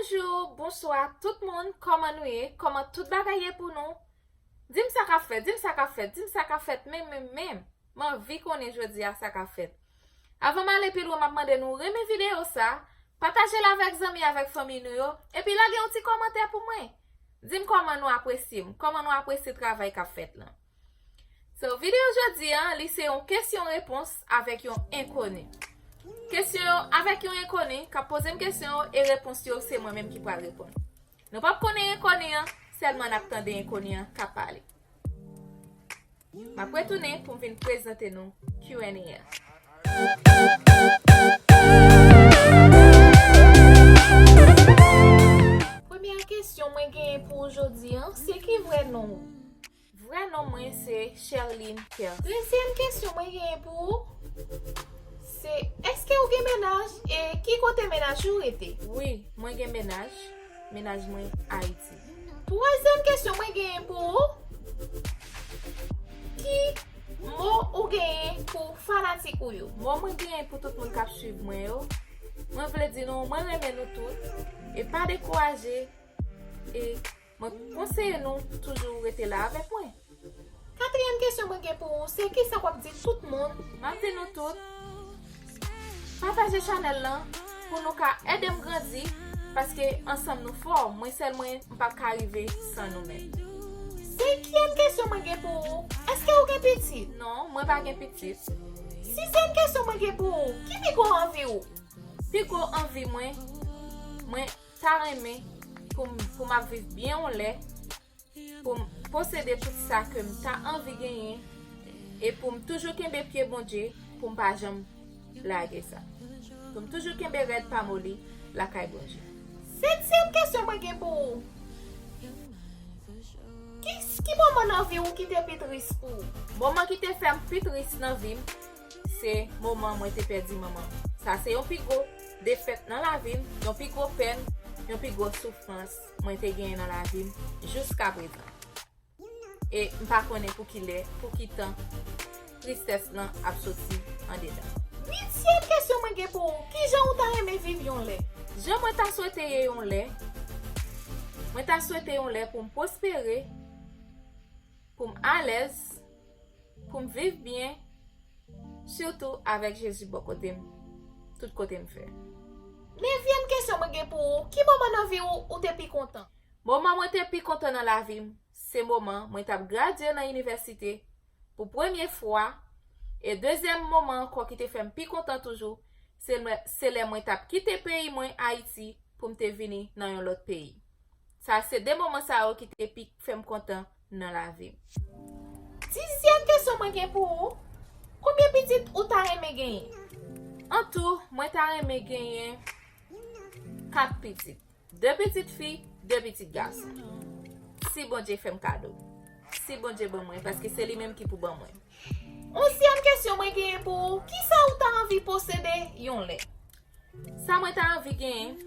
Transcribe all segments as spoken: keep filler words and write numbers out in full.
Bonjou, bonswa tout moun, kòman nou ye? Kòman tout bagay ye pou nou? Di m sa k ap fèt, di m sa k ap fèt, di m sa k ap fèt, men, men, men, m anvi konnen jodi a sa k ap fèt. Avan m ale pi lwen, m ap mande nou renmen videyo sa, pataje l avèk zanmi, avèk fanmi nou yo, epi lage yon ti kòmantè pou mwen. Di m kòman nou apresye m, kòman nou apresye travay k ap fèt lan. So, videyo jodi a, li se yon kesyon repons avèk yon enkoni. Kesyon yo avèk yon enkoni k ap poze m kesyon yo e repons yo se mwen menm ki pral reponn. Nou p ap konnen enkoni an, sèlman n ap tande enkoni an k ap pale. M ap retounen pou m vin prezante nou Q and A an. Premyè kesyon mwen genyen pou ou jodi a, se ki vrè non ou? Vrè non mwen se Sherline Kervin. Dezyèm kesyon mwen genyen pou ou, se èske ou gen mennaj e ki kote mennaj ou rete? Wi, mwen gen mennaj. Mennaj mwen Ayiti. Twazyèm kesyon mwen genyen pou ou, ki mo ou genyen pou fanatik ou yo? Mo mwen genyen pou tout moun k ap swiv mwen yo, mwen vle di nou, mwen renmen nou tout, e pa dekouraje, e mwen konseye nou toujou rete la avèk mwen. Katriyèm kesyon mwen gen pou ou, se kisa w ap di tout moun? M ap di nou tout, pataje chanèl lan pou nou ka ede m grandi, paske ansanm nou fò, mwen sèl mwen, m p ap ka rive san nou menm. Senkyèm kesyon mwen gen pou ou, èske ou gen pitit? Non, mwen pa gen pitit. Sizyèm kesyon mwen gen pou ou, ki pi gwo anvi ou? Pi gwo anvi mwen, mwen ta renmen pou m, pou m ap viv byen yon lè, pou m posede tout sa ke m ta anvi genyen, e pou m toujou kenbe pye Bondye, pou m pa janm lage sa. Pou m toujou kenbe rèd pa moli lakay Bondye. Setyèm kesyon mwen gen pou ou. Ki, ki moman nan vi ou ki te pi tris pou ou? Moman ki te fè m pi tris nan vi m, se moman mwen te pèdi manman m. Sa se yon pi gwo defèt nan lavi m, yon pi gwo pèn, yon pi gwo soufrans mwen te genyen nan lavi m jiska prezan. E m pa konnen pou ki lè, pou ki tan tristès lan ap soti andedan. Uityèm kesyon mwen gen pou ou, kijan ou ta renmen viv yon lè? Jan mwen ta swete ye yon lè, mwen ta swete yon lè pou m pwospere, pou m alèz, pou m viv byen, sitou avèk Jezi bò kote m, tout kote m fè. Nevyèm kesyon mwen gen pou ou, ki moman nan vi ou ou te pi kontan? Moman mwen te pi kontan nan lavi m, se moman mwen t ap gradye nan inivèsite pou premye fwa, e dezyèm moman ankò ki te fè m pi kontan toujou, se lè, se lè mwen t ap kite peyi mwen, Ayiti, pou m te vini nan yon lòt peyi. Sa se de moman sa yo ki te pi fè m kontan nan lavi m. Dizyèm kesyon mwen gen pou ou, konbyen pitit ou ta renmen genyen? Antou, mwen ta renmen genyen kat pitit. De pitit fi, de pitit gason. Si Bondye fè m kado. Si Bondye ban mwen, paske se li menm ki pou ban mwen. Onzyèm kesyon mwen genyen pou ou, kisa ou ta anvi posede yon lè? Sa mwen ta anvi genyen?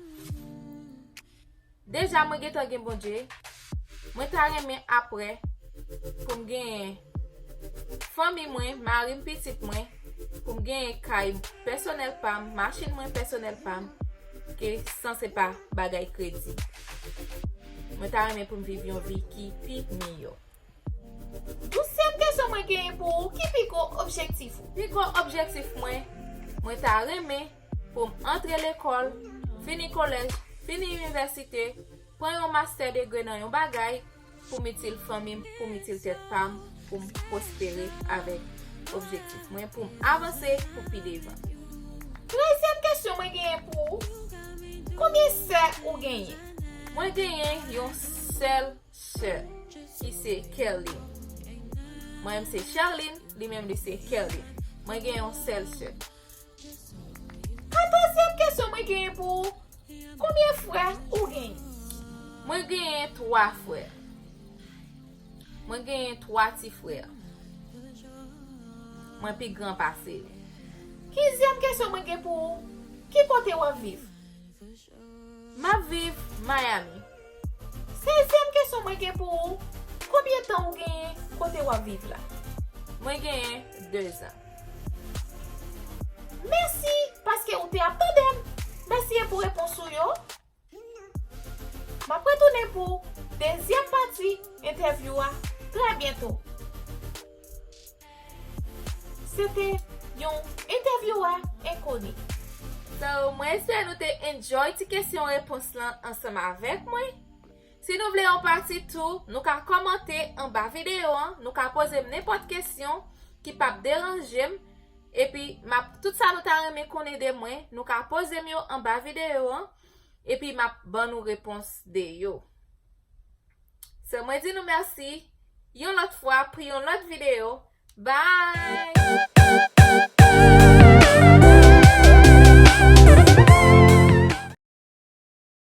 Deja mwen gentan gen Bondye. Mwen ta renmen apre pou m genyen fanmi mwen, mari m, pitit mwen, pou m genyen kay pèsonèl pa m, machin mwen pèsonèl pa m, ke san se pa bagay kredi. Mwen ta renmen pou m viv yon vi ki pi miyò. Douzyèm kesyon mwen genyen pou ou, ki pi gwo objektif ou? Pi gwo objektif mwen, mwen ta renmen pou m antre lekòl, fini kolèj, fini inivèsite, pran yon mastè degre nan yon bagay pou m itil fanmi m, pou m itil tèt pa m, pou m pwospere avèk objektif mwen, pou m avanse pou pi devan. Trèzyèm kesyon mwen genyen pou ou, konbyen sè ou genyen? Mwen genyen yon sèl sè, ki se Kerline. Mwen menm se Sherline, li menm li se Kerline. Mwen gen yon sèl sè. Katòzyèm kesyon mwen genyen pou ou, konbyen frè ou genyen? Mwen genyen twa frè. Mwen genyen twa ti frè. Mwen pi gran pase yo. Kenzyèm kesyon mwen gen pou ou, ki kote w ap viv? M ap viv Miami. Sèzyèm kesyon mwen gen pou ou, konbyen tan ou genyen kote w ap viv la? Mwen genyen dezan. Mèsi paske ou te ap tande m. Mèsi pou repons ou yo. pou dezyèm pati entèvyou a trè byento. Se te yon entèvyou a enkoni. So, mwen espere nou te enjoy ti kesyon repons lan ansanm avèk mwen. Si nou vle yon pati tou, nou ka kòmante anba videyo an, nou ka poze m nenpòt kesyon ki p ap deranje m, epi m ap, tout sa nou ta renmen konnen de mwen, nou ka poze m yo anba videyo an, epi m ap ban nou repons de yo. So, mwen di nou mèsi yon lòt fwa pou yon lòt videyo. Bye!